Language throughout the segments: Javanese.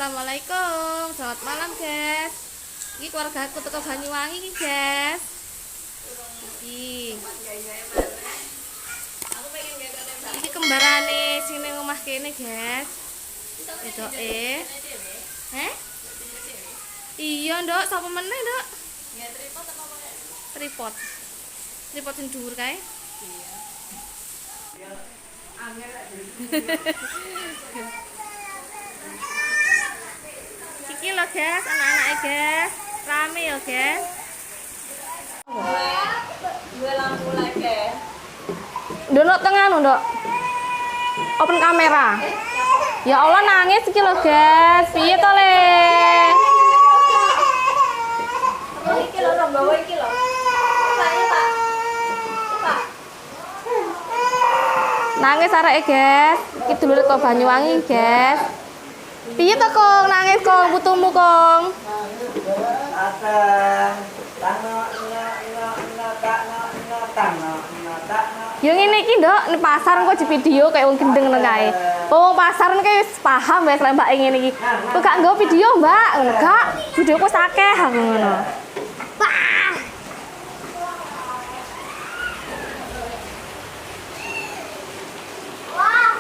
Assalamualaikum. Selamat malam, guys. Iki keluarga aku teko Banyuwangi iki, guys. Iki. Iki kembarane sing ning omah kene, guys. Wedoke. Heh? Iya, Nduk, sapa meneh, Nduk? Tripod. Tripod sing dhuwur kae. Iki lho, guys, anak-anake, guys. Rame ya, guys. Dua lampu lagi. Nduk tengah anu, Nduk. Open kamera. Ya Allah, nangis iki lho, guys. Piye to, Le? Oh, iki lho, bawa iki lho. Pak, ini Pak. Ini Pak. Nangis areke, guys. Iki dulure kok Banyuwangi, guys. Piye to, Kong? Nangis, Kong, putumu, Kong. Ya ngene iki, Nduk, ning pasar engko di video kayak wong gendeng ngono kae. Wong pasar kae wis paham wis lek mbak ngene iki. Kok gak nggo video, Mbak? Ngono gak? Videoku wis akeh aku ngono. Wah.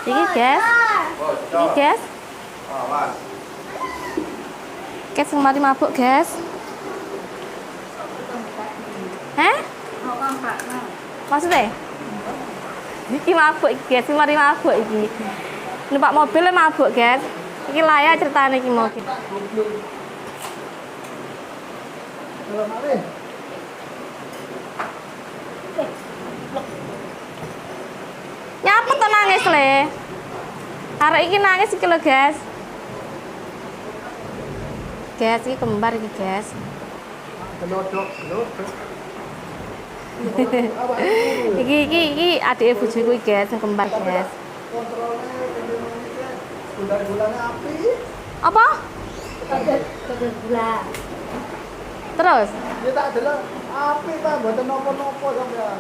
Iki, guys. Iki, guys. Guys, sing mari mabuk, guys. Heh? Maksudnya? Iki mabuk iki, guys, iki mari mabuk iki. Numpak mobil mabuk, guys. Iki layak ceritane iki mau. Nyapa to nangis, Le? Arek iki nangis iki lho, guys. Guys, iki kembar iki, guys. Iki iki iki adike bojoku iki, guys, sing kembar, guys. Apa? Gula. Terus? Ya tak delok api Pak, mboten napa-napa sampean.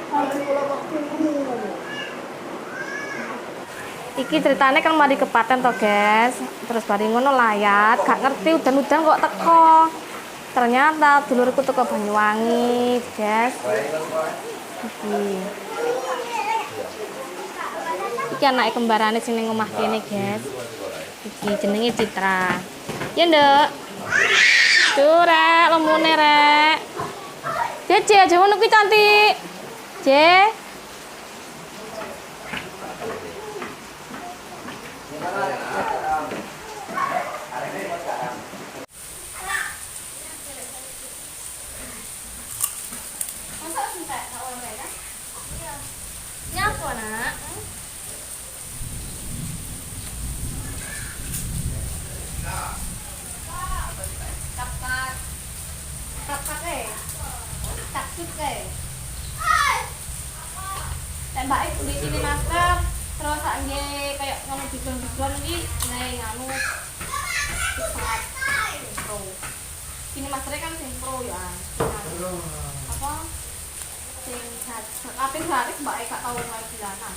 Api kula kok turu. Iki ceritanya kan mari kepaten toh, guys. Terus bari ngono layat, gak ngerti udan-udan kok teko. Ternyata dulurku teko Banyuwangi, guys. Iki. Iki anake kembarane sing ning omah kene, guys. Iki jenenge Citra. Ya, Nduk. Tuh, rek, lemune, rek. Cece, aja ngono kuwi cantik. Ce. Masa entek gak oleh ya? Iya. Nyapa, Nak? Tak-tak. Tak-tak e. Tak-cut e. Tembake di sini masker, terus sak nggih kayak ngono bigon-bigon iki gawe nganu sangat pro. Sini masternya kan sing pro ya. Apa? Sing kabeh gratis mbak gak tau main bulanan.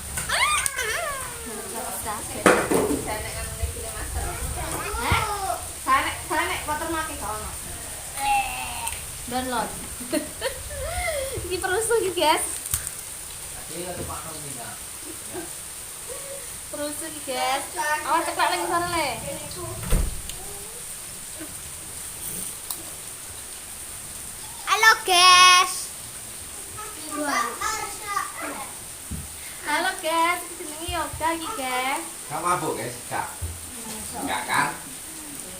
Heh? Sanek watermark gak ono. Download. Iki perusuh iki, guys. Perusuh iki, guys. Awas ceklek ning sana, Le. Halo guys. Halo, guys, iki jenenge Yoga iki, guys. Gak mabuk, guys, gak. Gak kan?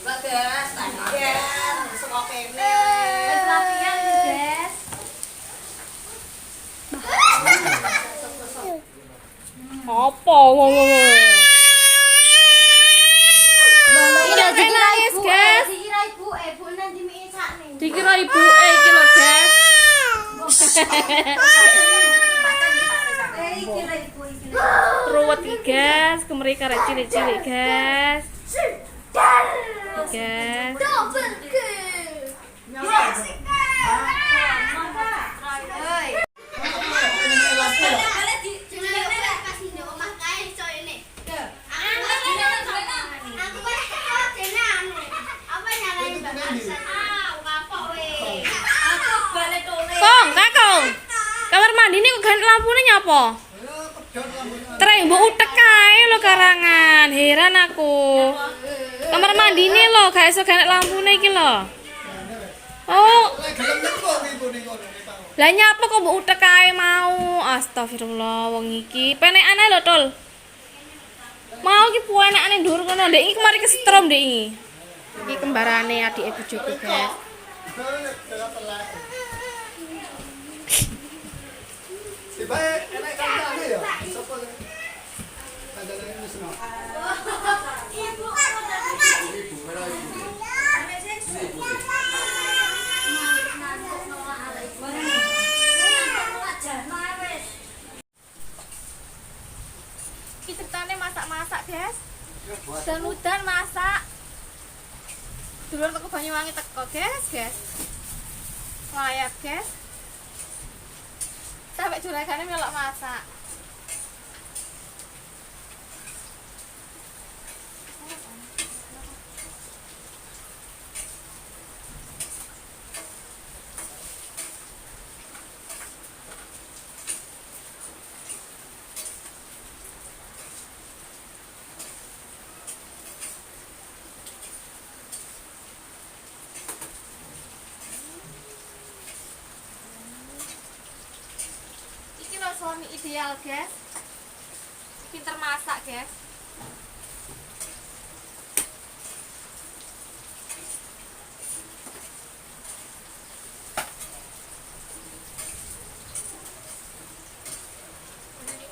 Mbak guys, latihan, saka kene. Wis latihan iki, guys. Apa ngomong? Iya, Iki nangis, guys. Dikira ibu, ibu nanti sakne. Dikira ibu iki lho, guys. Iki lho ibu iki. Ruwet iki, guys, kemerika rek cilik-cilik, guys. Guys. Double kill. Oi. apa? Treng mbok utek kae lho karangan. Heran aku. Kamar mandine lho gak iso gak lampune iki lho. Oh. Lah nyapa kok mbok utek kae mau? Astagfirullah wong iki. Penekan ae lho, Tol. Mau iki puenekane ndur kono. Ndek iki kemari kesetrum ndek iki. Iki kembarane adike bojoku, guys. Tibae enek kancane ya. Sopo sing kancane Wisnu? Ibu. Ibu melo ibu. Ibu. Iki ceritane masak-masak, guys. Dan udan masak. Duluan teko Banyuwangi teko, guys, guys. Layak, guys. Sampai juragane melok masak. Iki lho suami ideal, guys. Pinter masak, guys.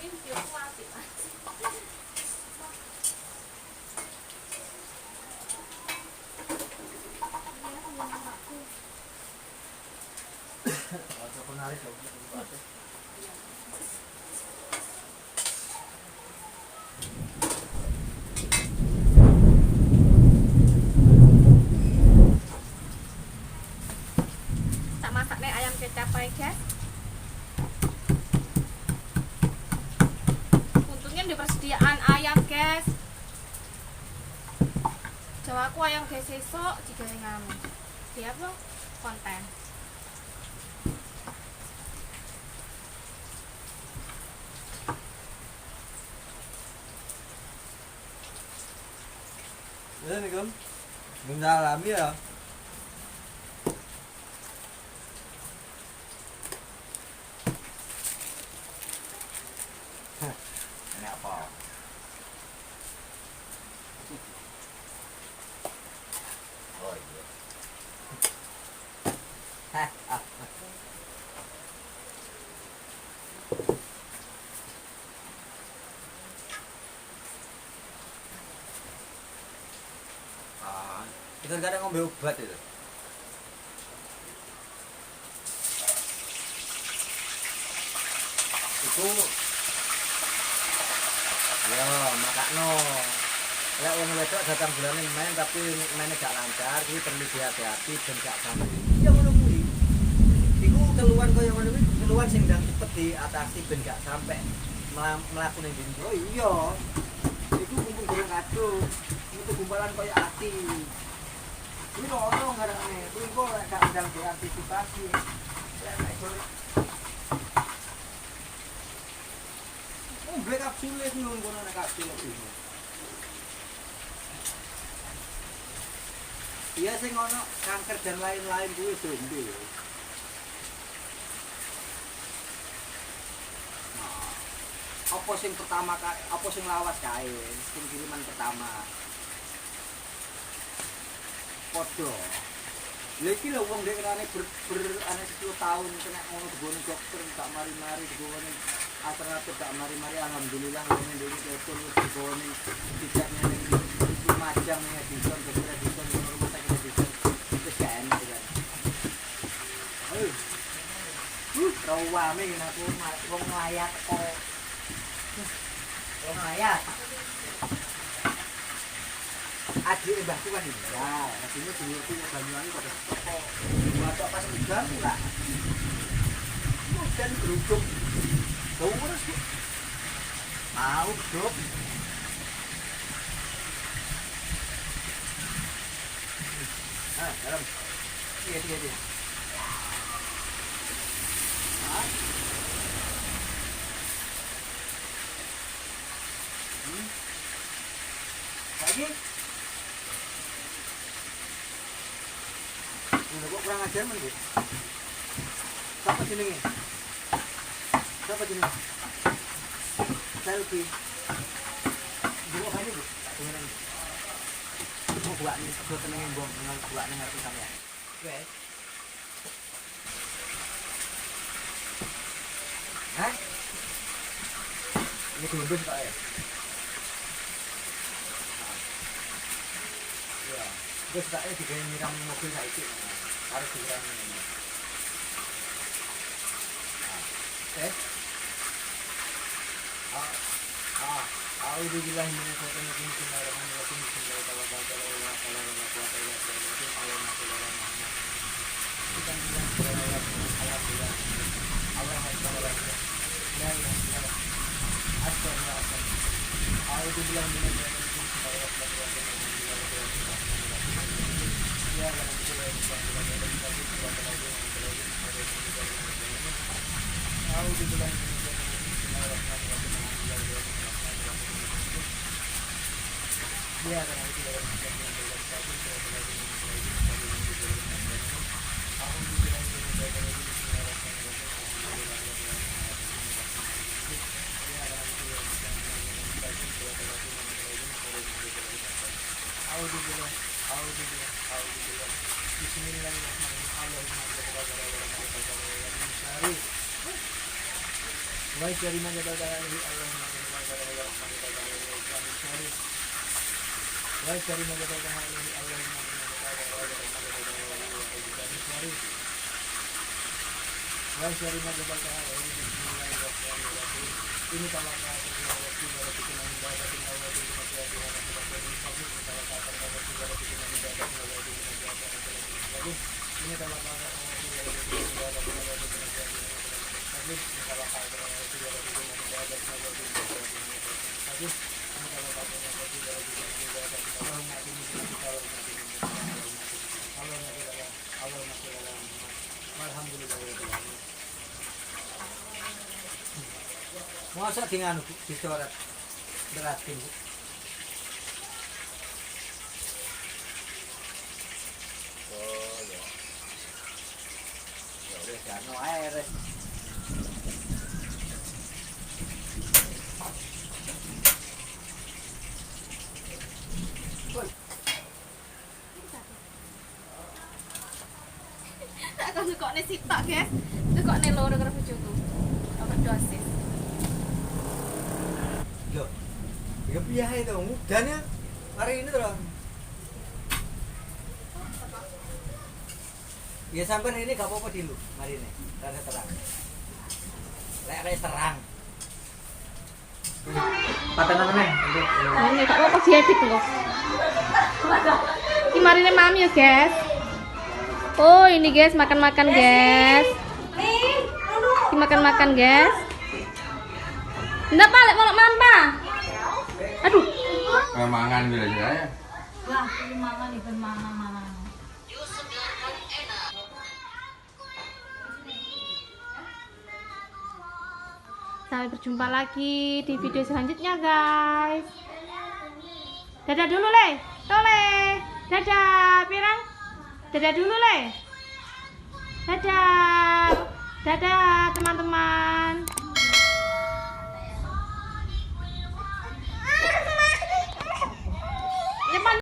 Ini video aku apik, Mas. Tak masak nih ayam kecap aja, guys. Untungnya di persediaan ayam, guys. Jawa aku ayam guys sesok digawe nganu. Dia apa? Konten. Ya niku. Mendalami ya. Ini apa? Oh iya. Hah. Ah, itu kadang ngombe obat itu. Itu ya, makakno. Lek wong wedok datang bulane main tapi mainnya gak lancar, kuwi perlu dihati-hati ben gak sampai. Iya ngono kuwi. Iku keluhan kaya ngono kuwi, keluhan sing ndang cepet diatasi ben gak sampai mlaku ning ndi. Oh iya. Iku mumpung durung kadung. Itu gumpalan kaya ati. Kuwi loro ngarane. Kuwi engko lek gak ndang diantisipasi. Lek nek Oh, beli kapsul itu ngono nek kapsul itu. Iya sing ono kanker dan lain-lain kuwi dombe. Nah, apa sing pertama kae, apa sing lawas kae, sing kiriman pertama. Padha. Lha iki lho wong ndek kenane ber, ber ane 10 tahun kena ngono digone dokter gak mari-mari, digone alternatif gak mari-mari, alhamdulillah ngene ndek telepon digone tidak ning Lumajang ning Edison, dokter Edison ning rumah sakit Edison wis gak enak kan. Ayo. Rawame ngene aku wong nglayat kok. Wong nglayat. Adik mbahku kan iya, adiknya dulurku Banyuwangi pada toko. Batok pas udan lah. Udan geruduk. Bau terus, Bu. Mau, Dok. Ah, dalam. Iya, iya, iya. Ah. Iki. Ngono kok kurang ajar men, Bu. Siapa jenenge? Siapa jenenge? Selfie. Buka banyu, Bu. Tak dengerin. Mau buat nih, sebelah tenengin bom, dengan buat nih ngerti sampean. Wes. Hah? Ini gelembung tak ya? Iya. Terus tak digawe nyiram mobil saiki. Harus disiram ini. Oke. A'udzubillahi minasyaitonir rajim. Bismillahirrahmanirrahim. Masa dengan dicoret berarti Bu. Oh ya. Ya wis jarno ae wis. Tak kon sukokne sitok, guys. Sukokne loro karo bojoku. Overdosis. Loh. Ya piye to? Udan ya. Mari ini to. Ya sampean ini gak apa-apa dilu, mari ini. Rasa terang. Lek rek terang. Patenan meneh. Ini gak apa-apa diedit kok. Ini marine mami ya, guys. Oh, ini guys, makan-makan, guys. Ini makan-makan, guys. Ndak Pak, lek mau mampa. Aduh. Mangan bila saya. Wah, ini mangan ibu mangan-mangan. Sampai berjumpa lagi di video selanjutnya, guys. Dadah dulu, Le. Tole. Dadah, pirang. Dadah dulu, Le. Dadah. Dadah, teman-teman.